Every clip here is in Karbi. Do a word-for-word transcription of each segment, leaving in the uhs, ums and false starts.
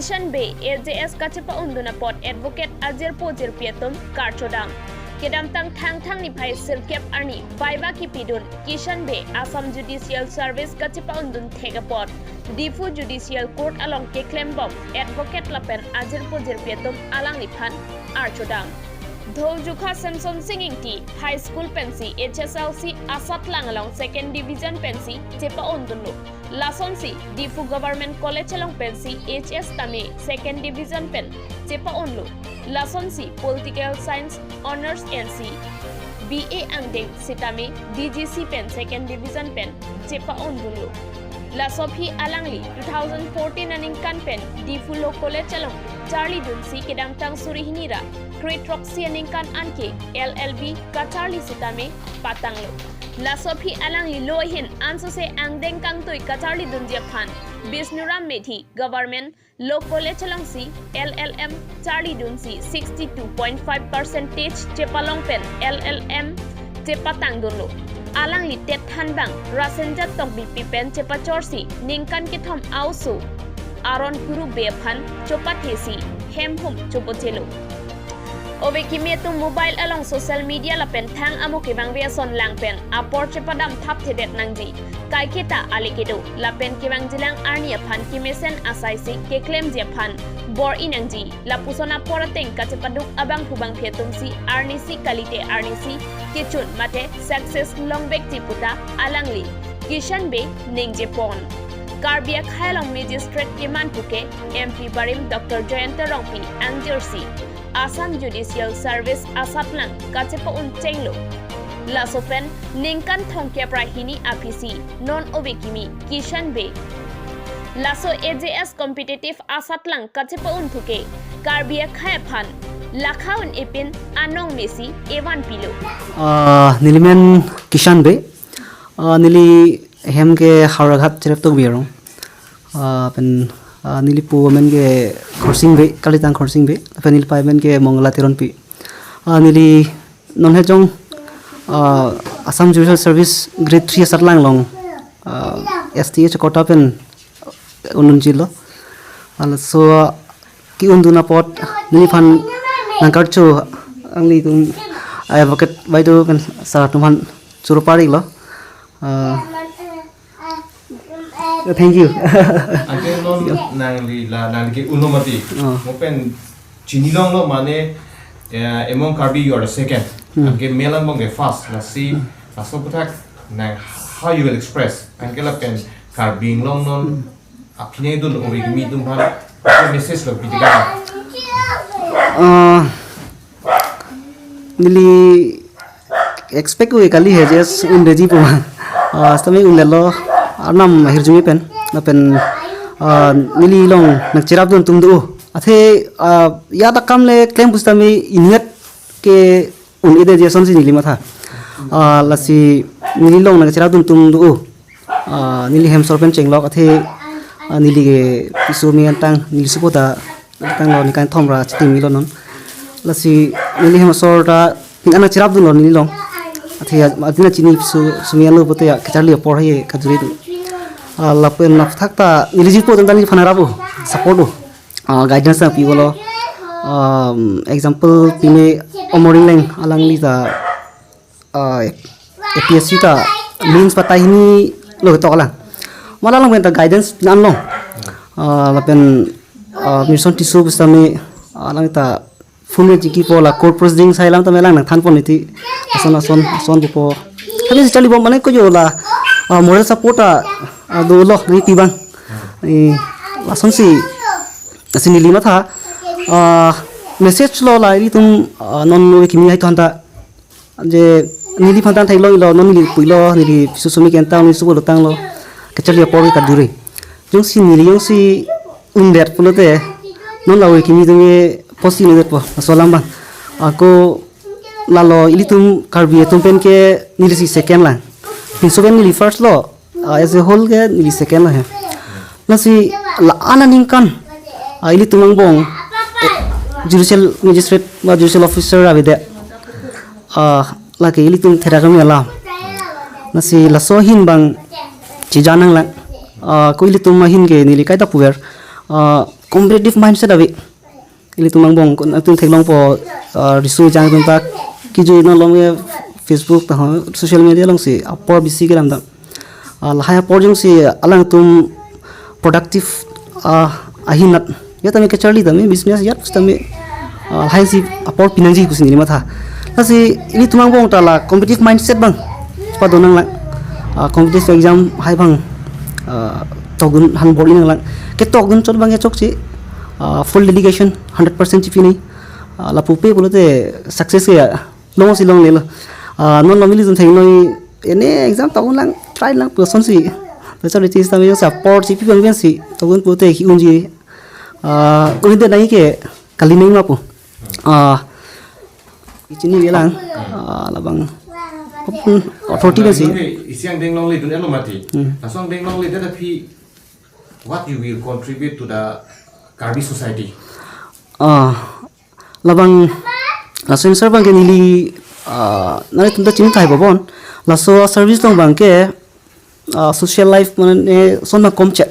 Kishan Bey A J S kachepa-undun apot advocate ajirpo jirpi atum karchodam. Kedamtang Thangthang niphai sirkep arni viva kipidun Kishan Bey Assam Judicial Service kachepa-undun thek apot Diphu Judicial Court along keklembom advocate lapen ajirpo jirpi atum alangliphan archodam. Dholjukha Samson Sing Ingti High School pensi H S L C asatlang along second division pensi chepa-undunlo. Lasonsi Diphu Government College along pensi H S tame second division pen chepa-unlo. Lasonsi Political Science Honours N C B A angdeng sitame D G C pen second division pen chepa-undunlo. Laso aphi alangli two thousand fourteen aningkan pen Diphu Law College along charlidunsi kedamtang suri hini ra kre throksi aningkan anke L L B kacharli sitame patanglo. Laso aphi alangli law ahin ansose angdeng kangtui kacharlidunji aphan Bishnuram Medhi Government Law College alongsi L L M charlidunsi sixty two point five percentage chepalong pen L L M chepatangdunlo. Alangli Tet thanbang Rasenjat Tokbipi pen chepachorsi ningkan kethom a-oso Aron Kuru Bey aphan chopathesi hemhum chobochelo. Ove kimi atum mobile along social media lapen thang amo kevangve ason lang pen apor chepadam thapthedet nangji. Kaiketa ale kedo lapen kevangjilang arni aphan kemesen asaisi keklemji aphan bor-i nangji. Lapuson apor ateng kachepaduk abangphu bangphi atumsi arnisi kalite arnisi kechun mate success longvekji puta alangli Kishan Bey ningjepon. Karbi akhei along magistrate keman puke M P barim Doctor Jayanta Rongpi angjirsi Assam Judicial Service asatlang kachepa-un chenglo. Laso pen ningkan thomkep ra hini aphisi non ove kimi Kishan Bey laso A J S competitive asatlang kachepa-un thuke Karbi akhei aphan lakha un-e pin anong mesi evan pilo. Ah, nelimen Kishan Bey. Ah, neli hem ke Howraghat Cherep Tokbi arong. Ah, pen, ah, neli pu amen ke Khorsing Bey, Kalitang Khorsing Bey. Pen neli pai amen ke Mongla Teronpi. Ah, neli non hejong, ah, Assam Judicial Service Grade three asatlang along, ah, S T H quota pen un-unjilo. Ah, laso, ah, ke-undun apot neliphan nangkarcho, anglitum advocate baideo pen sir atum aphan choro parilo. Ah, thank you. Anke non nangli la nangli ke-unlo mati. Oh. Mo pen chinilonglo mane, eh, among Karbi you are the second. Hmm. Anke male angbong ke first. Lasi, laso aputhak nang how you will express. Anke lapen Karbi Anglong non aphi nangdun ove kimi atum aphan message lo piti ka. Ah, neli expect ove kali he just un-eji pu. Ah, sitame unlo, arnam ahirjume pen, lapen, ah, neli along nangcherapdun atum do. Athe, ah, ya ta kam le klem pusitame inut ke un-edeji asonsi neli matha. Ah, lasi neli along nangcherapdun atum do. Ah, neli hem asor pen chenglok athe, ah, neli ke piso mi antang neli support ta tanglo, ningkan thom ra chiti milo non. Lasi neli hem asor ta ning ana cherapdunlo neli along. Athe ya, adina chini piso sumi anu pulote ya kacharli apor hai kajuri do. Ah, lapen aphuthak ta neli jirpo atum ta neliphan arap o, support o. Ah, guidance nangpi-olo. Um, example pime Omor Ingleng alangli ta, ah, A P S C ta mains patai hini lo ketok alang. Mala alang pen ta guidance pin-anlo. Ah, lapen, ah, Mirson Tisso pusitame, ah, alang ta phone le chingkipo, la court proceeding sai alam tame alang nangthanpon iti. Ason ason ason pupo. Kami si charlibom mane ko jo la, ah, moral support ta, ah, dolo nangpi abang. Eh, lasonsi, lasi neli matha, ah, message lo la ilitum, ah, non ove kimi hai thon ta. Je neliphan ta theklonglo, non neli puilo, neli piso sumi ke-antang, neli support lo tanglo. Kacharli apor ke kaduri. Jongsi neli jongsi undet pulote, non la ove kimi atum ke post undet po, laso alam abang. Ako lalo ilitum Karbi atum pen ke nelisi second lang. Pinso pen neli first lo, ah, as a whole ke neli second lo he. Lasi la-an aningkan, ah, ilitum angbong, eh, judicial magistrate ba judicial officer avedet. Ah, lake ilitum therak kami alam. Lasi laso ahin abang chijan nanglang. Ah, ko ilitum ahin ke neli kaita puver. Ah, competitive mindset ave. Ilitum angbong kon atum theklongpo, ah, riso ejang atum ta kejui non along ke Facebook ta ho, social media alongsi apor bisi kelamdam. Ah, lahai apor jongsi alangtum productive, ah, ahin nat, ya tame kacharli tame business ya tame, ah, lahai si apor pinangji pusi neli matha. Lasi ilitum angbong ta la competitive mindset abang pado nanglang. Ah, competitive exam hai abang, ah, tokdun han bor-i nanglang. Ketokdun chot abang kechokche, ah, full dedication, hundred percent chipi nangji. Ah, lapupe pulote success ke ya longsi longlelo. Ah, non lo ilitum theklong, ene exam tokdun lang, try lang pu asonsi. Laso ri chis tame jongsi apor chipi abang pensi tokdun pulote ke-unji. Ah, un'edet nangji ke kali nangji ma pu. Ah, ichini bilang, ah, labang apun authority pensi. Isi angdeng longledun-etlo mati. Hmm. Laso angdeng longledet aphi, what you will contribute to the Karbi society? Ah, labang laso answer abang ke neli, ah, nanglitum ta chini tahai bobon. Laso service along abang ke, ah, social life mane son abang komchet.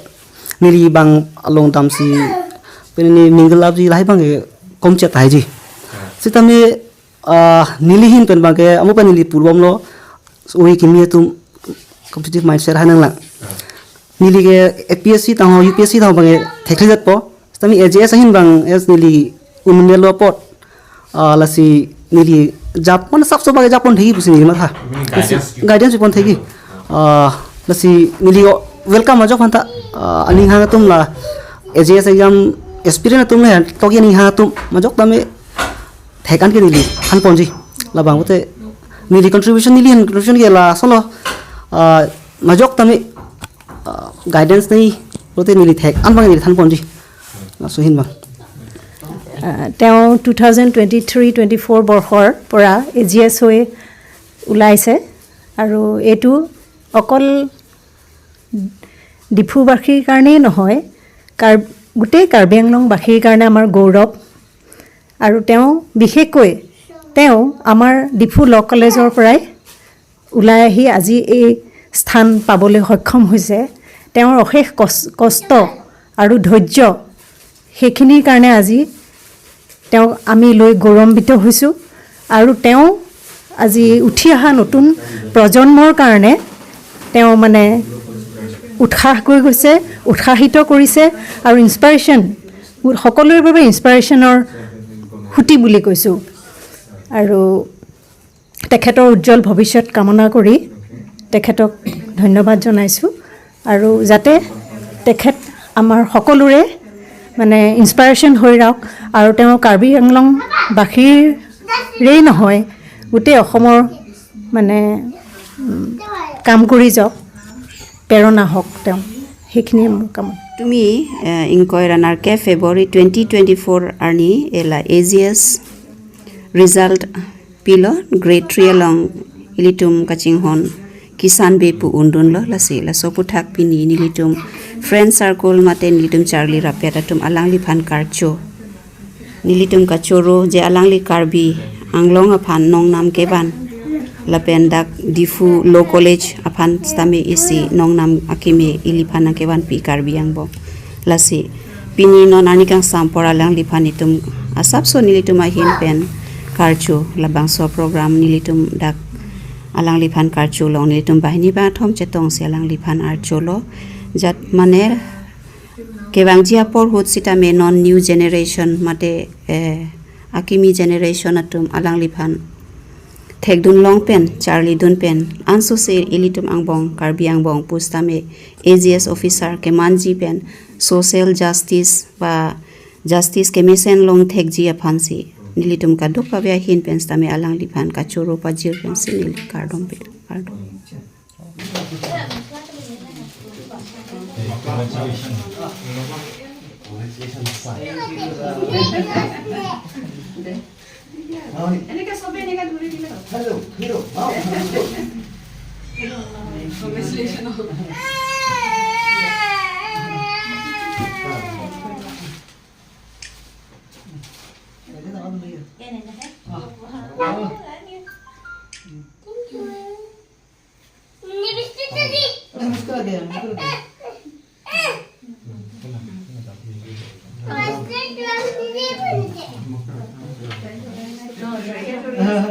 Neli abang along damsi pen neli mingle up ji lahai abang ke komchet tahai ji. Sitame, ah, neli ahin pen abang ke amo pen neli pulbomlo, oi kimi atum competitive mindset hai nanglang. Neli ke A P S C tangho, U P S C tangho abang ke theklongledetpo. Sitame A J S ahin abang as neli un-elo apot, ah, lasi neli jap mane sapso abang ke jappon thekji pusi neli matha. Hmm, guidance. Guidance pon thekji. Ah, lasi neli welcome ajok aphanta, ah, aning hang atum la A J S exam aspirant atum le togi aning hang atum majok tame thek-an ke neli thanponji. Labang pulote neli contribution, neli ahin contribution ke lasonlo, ah, majok tame, ah, guidance nangji pulote neli thek-an abang neli thanponji. Laso ahin abang। আহ, তেওঁ two thousand twenty three twenty four বৰ্ষৰ পৰা এ জি এছ হৈ ওলাইছে আৰু এইটো অকল ডিফুবাসীৰ কাৰণেই নহয়, কাৰ-, গোটেই কাৰ্বি আংলংবাসীৰ কাৰণে আমাৰ গৌৰৱ। আৰু তেওঁ বিশেষকৈ, তেওঁ আমাৰ ডিফু ল' কলেজৰ পৰাই ওলাই আহি আজি এই স্থান পাবলৈ সক্ষম হৈছে। তেওঁৰ অশেষ কচ-, কষ্ট আৰু ধৈৰ্য, সেইখিনিৰ কাৰণে আজি তেওঁক আমি লৈ গৌৰৱান্বিত হৈছোঁ। আৰু তেওঁ আজি উঠি অহা নতুন প্ৰজন্মৰ কাৰণে তেওঁ মানে উৎসাহ কৈ গৈছে, উৎসাহিত কৰিছে আৰু ইনস্পাইৰেশ্যন, সকলোৰে বাবে ইনস্পাইৰেশ্যনৰ সুঁতি বুলি কৈছোঁ। আৰু তেখেতৰ উজ্জ্বল ভৱিষ্যত কামনা কৰি তেখেতক ধন্যবাদ জনাইছোঁ। আৰু যাতে তেখেত আমাৰ সকলোৰে মানে ইনস্পাইৰেশ্যন হৈ ৰওক আৰু তেওঁ কাৰ্বি আংলংবাসীৰেই নহয়, গোটেই অসমৰ মানে, উম, কাম কৰি যাওক, প্ৰেৰণা হওক তেওঁ, সেইখিনিয়ে মোৰ কামনা। Tumi, eh, ingkoi ra nerkep February twenty twenty-four arni ela A G S result pilo, grade three along ilitum kachinghon Kisan Bey pu undunlo, lasi laso aphuthak pini nelitum friend circle mate nelitum charli rapet atum alangliphan karcho. Nelitum kachoro je alangli Karbi Anglong aphan nongnam kevan lapen dak Diphu Law College aphan sitame isi nongnam akeme iliphan nangkevanpi Karbi angbong. Lasi pini non arni kangsam apor alangliphan itum asapso nelitum ahin pen karcho, labangso program nelitum dak alangliphan karcho along nelitum banghini bangkethom chetongsi alangliphan archolo. Jat mane kevangji apor ahut sitame non new generation mate, eh, akimi generation atum alangliphan thekdun long pen, charlidun pen, ansose ilitum angbong, Karbi angbong pu sitame A G S officer kemanji pen social justice ba justice kemesen long thekji aphansi nelitum kadokave ahin pen sitame alangliphan kachoro pajir pensi neli kardom pe, kardom. এনেকে চবে এনেকে ধৰি দিলে হ'ল। Congratulations।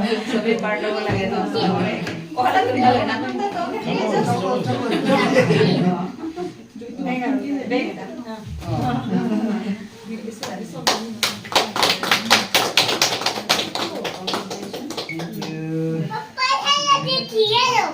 Sabi parlo lagi to. Ohala tu dia na. Venga, venga. Thank you. Papá, ya te quiero.